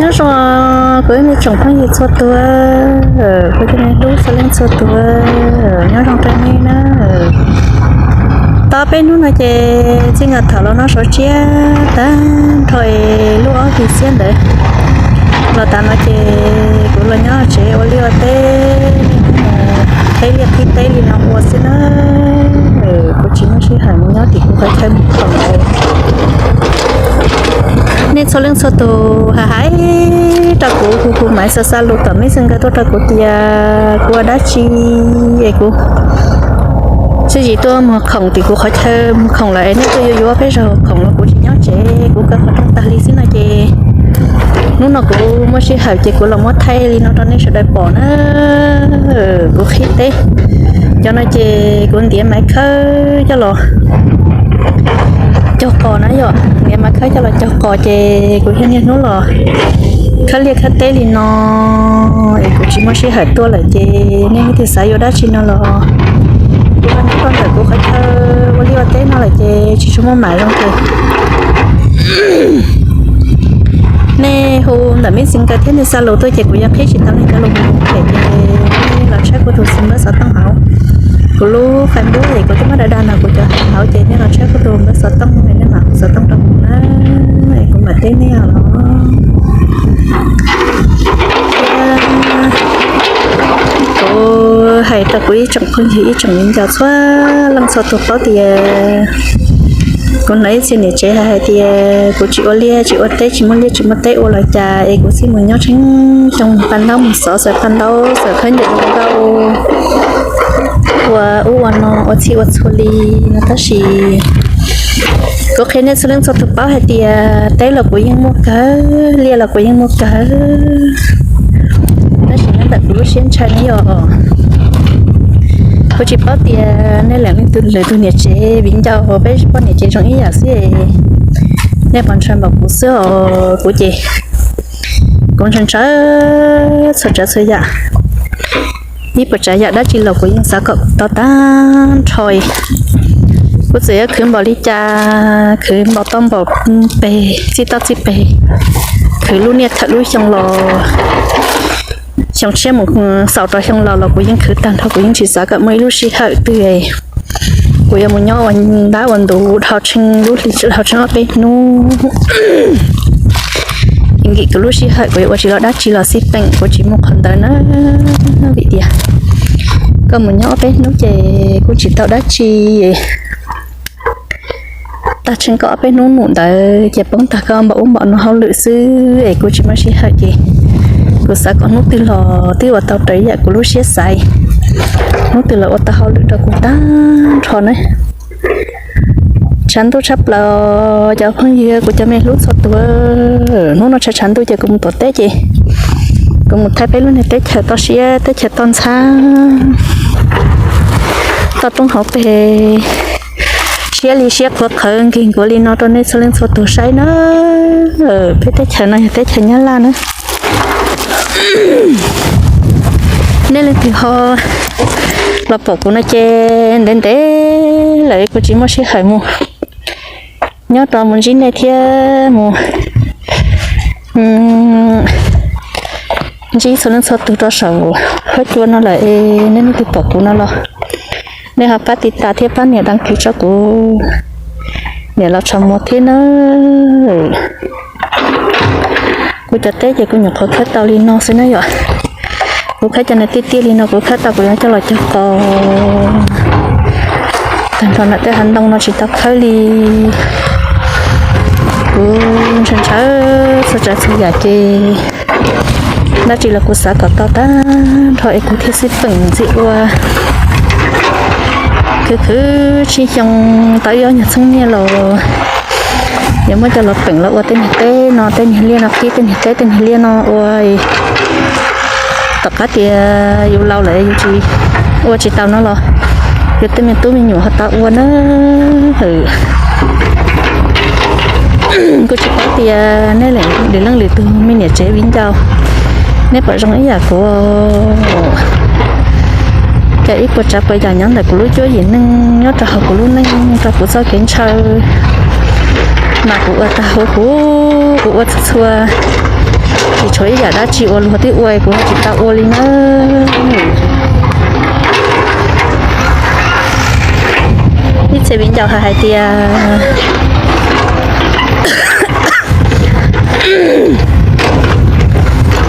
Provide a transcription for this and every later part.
Nyob zoo kuv ib tsoom phooj ywg txhua tus, kuv cov me hlub txhua leej txhua tus, nyob zoo rau nej na. Tau peb hnub no ces txij nkawm thaum los noj sov tsiab tag nrho es lub ob hlis xiab ntawd los tas no ces kuv los nyob tsev ua liaj ua teb, qhib liaj qhib teb li no ua xwb na. Kuv tsis muaj sij hawm mus nyob tim kuv qhov chaw mus khoom lawm. Nej txhua leej txhua tus hais hais rau kuv, hu hu maiv xa xa lus tom Messenger tuaj rau kuv tias kuv ua dab tsi es kuv tsis tsim tuaj mus khoom tim kuv qhov chaw mus khoom lawm es nej tuaj yuav yuav peb zaug khoom los kuv tsis nyob tsev, kuv kaw qhov rooj tag li xwb no ces hnub no kuv muaj sij hawm ces kuv los muab thaij li no rau nej sawv daws pom na. Kuv qhib teb, cov no ces kuv ntiav maiv khawb coj los cog qos na yom, ntiav maiv khawb coj los cog qos ces kuv yog niaj hnub los khawb liaj khawb teb li no es kuv tsis muaj sij hawm tuaj lawm ces nej leej twg xav yuav dab tsi no los kuv nyob rau ntawm kuv qhov chaw ua liaj ua teb no lawm ces tsis tshua muaj maiv zoo ces nej hu ntawm Messenger thiab nej xa lus tuaj ces kuv yuav qhib tsis tau nej cov lus mus phem ces nej los tshawb kuv tus npawb xov tooj hauv kuv lub Facebook es kuv twb muab da da nrog kuv cov hauv ces nej los tshawb kuv tus npawb xov tooj es nej mam hu xov tooj rau kuv na, kuv mam teb nej os. Kuv hais rau kuv ib tsoom phooj ywg ib tsoom viv ncaus txhua leej txhua tus paub tias kuv hnov ib txhia niam tsev hais hais tias kuv tsis ua liaj tsis ua teb, tsis muaj liaj tsis muaj teb ua los cas es kuv xij mus nyob tseeb xyoo paj ntaub mus xov xaws paj ntaub xaws khaub ncaws ua nkauj ua ub ua no ua txhij ua txhua li no tab sis kuv qhia nej txhua leej txhua tus paub hais tias teb los kuv yeej muaj kawg, liaj los kuv yeej muaj kawg, tab sis nyob ntawm kuv lub siab ntshaw ne yom. Kuv tsis paub tias nej leej twg lwm tus niam tsev viv ncaus peb poj niam ces zoo ib yam xwb, nej puas ntshaw npaum kuv xwb os. Kuv ces kuv ntshaw ntshaw txhua tsav txhua yam, ib puas tsav yam dab tsi los kuv yeej xav kom tau tag nrho. Kuv txawm yuav khwv npaum li cas, khwv npaum toj npaum peg, txij toj txij peg, khwv lub niaj thawm lub xyoo los, xyoo tshiab mus xaus rau xyoo laus los kuv yeej khwv tag nrho, kuv yeej tsis xav kom muaj ib lub sij hawm twg kuv yuav mus nyob ua ntab ua ntu dhau tsheej lub hli dhau tsheej ob peb hnub. Nkim kuv lub sij hawm kuv yuav ua tsis los dab tsi los xij peem kuv tsis mus qhov ntawd na, vim tias koj mus nyob ob peb hnub ces kuj tsis tau dab tsi. Tag tsheej koj ob peb hnub mus ntawd ces poob tag koj npaum ub npaum no hauj lwm xwb es kuv tsis muaj sij hawm ces kuv xav kom hnub twg los twb ua tau raws yam kuv lub siab xav, hnub twg los ua tau hauj lwm rau kuv tag nrho na. Tshav ntuj tshaj plaws cov phooj ywg kuv cov me hlub txhua tus, hnub no tshav tshav ntuj ces kuv mus tom teb ces kuv mus thaij peb lub niag teb chaws toj siab teb chaws toj ntxhab toj roob hauv pes, siab li siab qhuav qhawv nkeeg nkuav li no rau nej txhua leej txhua tus saib na. Peb teb chaws no yog teb chaws Nyab Laj na. Nej leej twg ho los pom kuv no ces ntev ntev lawm kuv tsis muaj sij hawm mus nyob rau mus ntsib nej thiab mus ntsib txhua leej txhua tus rau saum huab cua no lawm es nej leej twg pom kuv no los nej ho pab tiv tas thiab pab nias dab kis tso kuv niam los tso muag thiab nawb. Kuv cov teb ces kuv nyuam qhuav khawb tau li no xwb na yom. Kuv khawb cov niag tiaj tiaj li no kuv khawb tau kuv yuav coj los cog qos. Tag nrho ntawm tej hav ntoo no tsis tau khawb li. Kuv ntshaw ntshaw txhua tsav txhua yam ces dab tsi los kuv xav kom tau tag nrho es kuv thiaj xij peem ntxiv ua. Khwv khwv tsib xyoo tau ib ob nyuag txheeb nyiaj los yuav muab coj los peem los ua tej niag teb no tej niag liaj no, qhib tej niag teb tej niag liaj no ua. Tom qab tias yus laus lawm yus tsis ua tsis tau no los yus tej me tub me nyuam ho tau ua na. Kuv tsis paub tias nej lwm leej lwm tus me niam tsev viv ncaus nej puas zoo ib yam kuv, ces ib puas tsav puas yam nyob ntawm kuv lub cuab yim neej nyob rau hauv kuv lub neej rau kuv txoj kev ntshaw mas kuv ua tag huv huv, kuv ua txhua txhua Tsis tshuav ib yam dab tsi uas luag twb ua kuv tsis tau ua li nawb. Ib txhia viv ncaus hais tias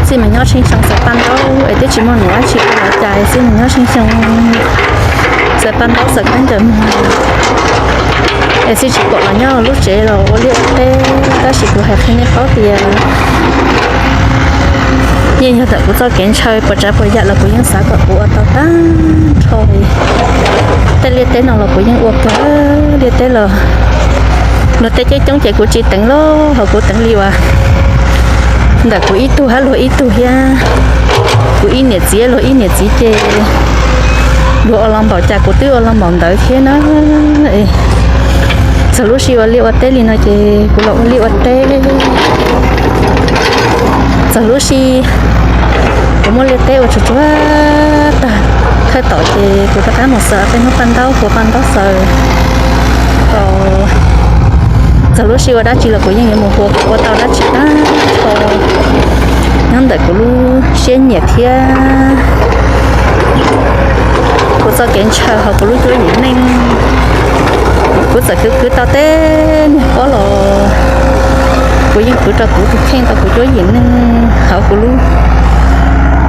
txij mas nyob tsheej xyoo xaws paj ntaub es twb tsis muaj nuv dab tsi ua los cas txij mas nyob tsheej xyoo xaws paj ntaub xaws khaub ncaws muag es txij tsis pom los nyob lub tsev los ua liaj ua teb. Tab sis kuv hais qhia nej paub tias yeej yog ntawm kuv txoj kev ntshaw puas tsav puas yam los kuv yeej xav kom kuv ua tau tag nrho li. Tej liaj teb no los kuv yeej ua kawg, liaj teb los luag tej coob coob ces kuv tsis teev lauj, ho kuv teev li uas ntawm kuv ib tug hab luag ib tug thiab, kuv ib niam txiv luag ib niam txiv ces luag ua los npaum cas kuv twb ua los npaum ntawd thiab na. Txog lub sij ua liaj ua teb li no ces kuv los ua liaj ua teb. Txog lub sij kuv muab liaj teb ua tsuag tsuag tag, thawj tom ces kuv rov qab mus xaws tej hnub paj ntaub, huas paj ntaub xaws. Txog lub sij ua dab tsi los kuv yeej yuav mus huas, kuv ua tau dab tsi tag nrho nyob ntawm kuv lub siab nyiam thiab kuv txoj kev ntshaw hauv kuv lub cuab yim neej. Kuv txawm khwv khwv tau tej niag pob los kuv yeej khwv rau kuv tus kheej, tau kuv cuab yim neej hauv kuv lub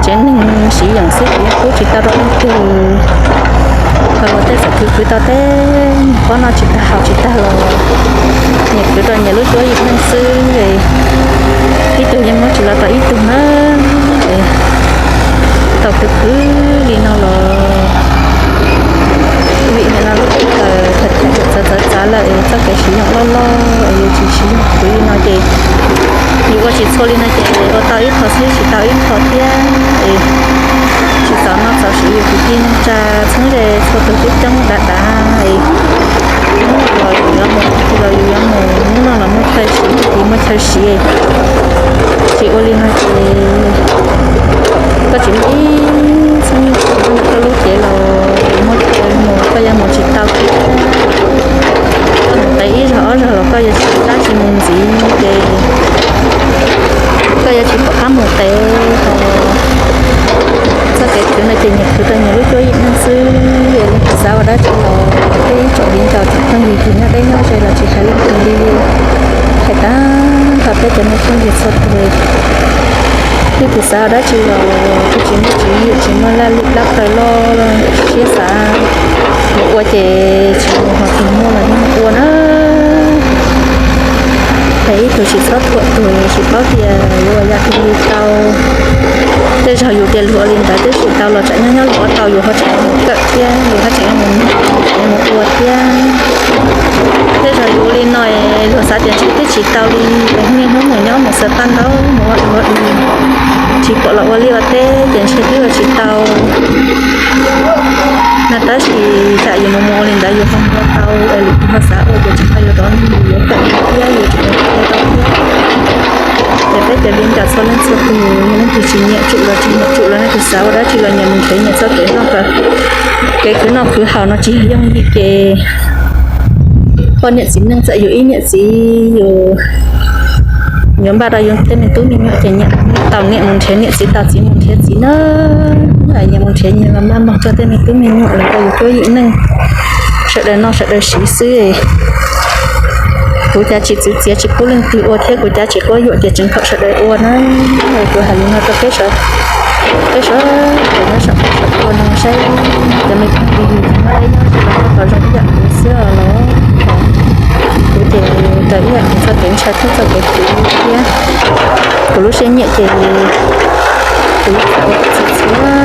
tsev neeg siv yeem xwb, kuv yeej pub tsis tau rau leej twg. Ho luag tej txawm khwv khwv tau tej niag pob noj tsis tag haus tsis tag los nyias khwv rau nyias lub cuab yim neej xwb, ib tug yeej muab tsis los rau ib tug na. Tau khwv khwv li no los vim hais no lub teb chaws txawv txawv lawm, txoj kev siv yeem loj loj, yus tsis siv yeem khwv li no ces yus ua tsis txhua li no ces ua tau ib qho xwb tsis tau ib qho thiab. Tsis txaus noj txaus siv, yus kwv tij neej tsa txheeb ze txhua tus coob coob dav dav, hnub no los yus yuav mus, hnub no los yus yuav mus, hnub no los muaj chaw siv, hnub no muaj chaw siv. Tsis ua li no ces koj tsis muaj ib txheeb ntawm koj lub cev los muaj chaw mus, koj yuav mus tsis tau thiab. Koj mus qiv ib zaug ob zaug los koj yuav tsis dab tsi mus ntxiv ces koj yuav tsis pom qab mus qiv. Txoj kev khwv no ces nyias khwv rau nyias lub cuab yim neej xwb, leej twg xav ua dab tsi los peb ib tsoom viv ncaus tsoom phooj ywg kwv nyob deb nyob ze los tsis hais leej twg li, hais tag nrho peb cov me phooj ywg txhua tus. Leej twg xav ua dab tsi los twb tsis muaj tswv yim, tsis muaj laj lim laj plaws loj siab xav mus ua ces tsis mus, ho tus muaj los yeej mus ua na. Es ib tug tsis txhob thuam tus, tsis paub tias yuav ua yam twg li tau. Tej zaug yus tias luag ua li ntawd twb tsis tau los tsam nyob nyob luag ua tau yus ho tseem mus kawm thiab, yus ho tseem mus, mus ua thiab. Tej zaug yus ua li no es luag xav tias ntshe twb tsis tau li, niaj hnub mus nyob mus xaws paj ntaub mus ua ua tsis pom los ua liaj ua teb ces ntshe twb ua tsis tau. No tab sis tsam yus mus mus ua li ntawd yus ho ua tau es lwm tus ho xav ua ces tsis tau, yus rov yus yuav kawm thiab yus tsis tau thiab. Ces peb cov viv ncaus txhua leej txhua tus, leej twg tsis nyiam tsum los tsis nyiam tsum los, leej twg xav ua dab tsi los nyias mus nrhiav nyias txoj kev noj, kev khwv noj khwv haus no tsis yog yooj yim ces poj niam txiv neej txawm yus ib niam txiv yus yuav npaj rau yus tej me tub me nyuam ces nyias tau niam mus nrhiav niam, txiv tau txiv mus nrhiav txiv na. Nyias mus nrhiav nyias los maj moog rau tej me tub me nyuam los rau yus cuab yim neej, sawv daws noj sawv daws siv xwb. Kuv cav tsis txwv txiav tsis pub leej twg ua thiab kuv cav tsis quab yuam tias tseev kom sawv daws ua na. Kuv hais li no rau peb sawv, peb sawv daws nyob saum huab saum cua no saib cov me phooj ywg nyob deb nyob ze los noj qhov zoo ib yam kuv xwb os los. Kuv ces raws ib yam kuv txoj kev ntshaw thiab txoj kev khwv thiab kuv lub siab nyiam ces kuv yuav ua kom txhua txhua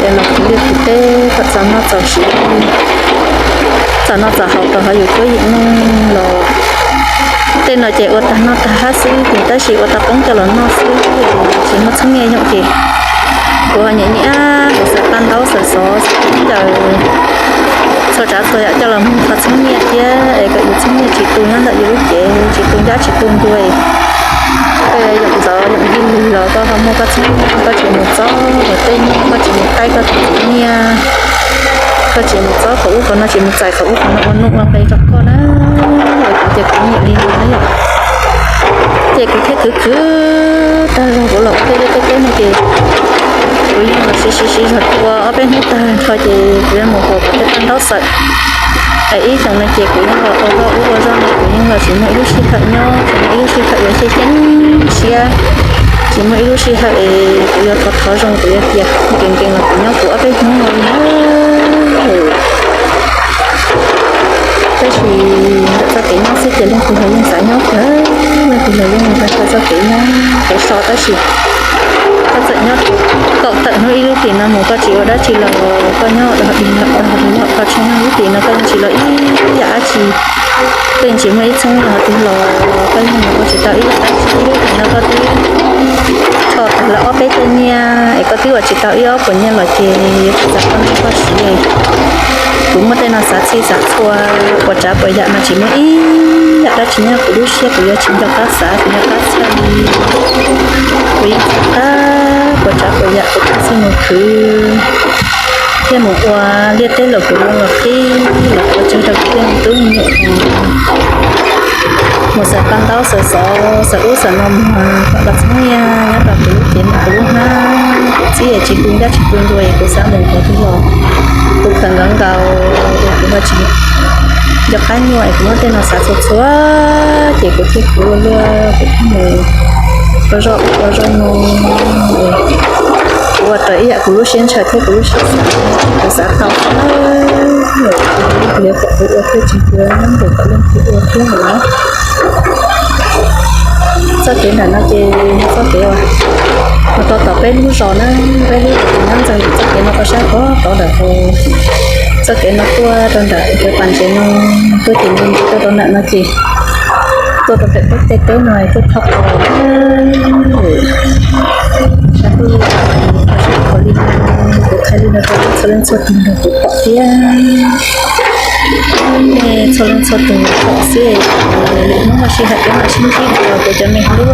es los khwv liaj khwv teb kom txaus noj txaus siv, txaus noj txaus haus rau hauv yus cuab yim neej los. Tej no ces ua tag noj tag hab xwb ces tab sis ua tau poob coj los noj xwb, tsis muaj txheeb nyiaj yoom ces kuv ho nyiam nyiam kuv xaws paj ntaub xaws xov xaws khaub ncaws txhua tsav txhua yam coj los muag kho txheeb nyiaj thiab es kom yus txheeb nyiaj tsis tu nyob ntawm yus lub cev, tsis tu ncaj tsis tu ntua. Koj yuav yoom ntxov yoom yig los koj ho muaj koj txheeb nyiaj, koj tsis mus txob luag tej nyiaj, koj tsis mus taij koj tus txiv nyiaj, koj tsis mus txob qhov ub qhov no, tsis mus txais qhov ub qhov no ua nuj ua nqi rau koj na. Kuv ces kuv nyiam li no na yom. Ces kuv thiaj khwv khwv tag zog kuv los ua tej liaj tej teb no ces kuv yeej los siv siv siv zog ua ob peb hnub tag nrho ces kuv yuav mus huas kuv tej paj ntaub xawm es ib xyoos no ces kuv yeej los ua zoj ub ua zoj no kuv yeej los tsis muaj ib lub sij hawm nyob, tsis muaj ib lub sij hawm yuav xyem xyem siab, tsis muaj ib lub sij hawm es kuv yuav thov thov zoo kuv yuav tias nkees nkees los kuv nyob kuv ob peb hnub no li na. Tab sis ntawm txoj kev nyob xwb ces leej twg los yeej xav nyob kawg, leej twg los yeej nrog txoj kev nyob kev so tab sis koj txawm nyob kaum tawm hnub ib lub tim no mus koj tsis ua dab tsi los koj nyob ua dog dig lam dog dig los koj tsis nyob lub tim no koj yeej tsis los ib yam dab tsi, koj yeej tsis muaj ib txheeb zog twg los koj yeej ua tsis tau ib yam dab tsi. Ib lub tim no koj twb tho tag lawm ob peb tej nyiaj es koj twb ua tsis tau ib ob puas nyiaj los ces yuav tsis txaus koj noj koj siv. Kuv muaj tej no xav txhij xav txhua, puas tsav puas yam mas tsis muaj ib yam dab tsi nyob kuv lub siab, kuv yuav tsis nco qab xav, kuv nco qab txhawj li. Kuv yeej txhawj tag puas tsav puas yam kuv thiaj txhij mus khwv thiab mus ua liaj teb los kuv los qhib los ua tsaug rau kuv tej me tub me nyuam mus xaws paj ntaub xaws xov xaws ub xaws no mus kom los txheeb nyiaj nyob rau kuv lub cev no kuv lub hnab kuv txib es tsis pw ncaj tsis pw ntua es kuv xav mus qhov twg los kuv khaws nkaus nkaus es kuv ho tsis nco qab nyuaj es kuv muab tej no xav txhua txhua ces kuv thiaj khwv ua luaj kuv thiaj mus ua zoj ub ua zoj no. Kuv ua raws ib yam kuv lub siab ntshaw thiab kuv lub siab xav, kuv xav tau kuv yuav kom kuv ua thiab tsis yuav nyob nkaus kom leej twg ua thiab lawm. Txoj kev nram no ces txoj kev uas mus rau tom peb lub zos na, peb lub zos nyob ntxeeg txoj kev no rau sab tod tod ntawm txoj kev no tuaj rau ntawm cov pas ntses no, tuaj tim no tuaj rau nram no ces tuaj rau pem peb tej teb no tuaj thauj qos sab tuaj li no, kuv qhia li no rau txhua leej txhua tus nrog kuv pom thiab. Nej txhua leej txhua tus pom xwb, lwm hnub muaj sij hawm peb mam sib ntsib dua kuv cov me hlub.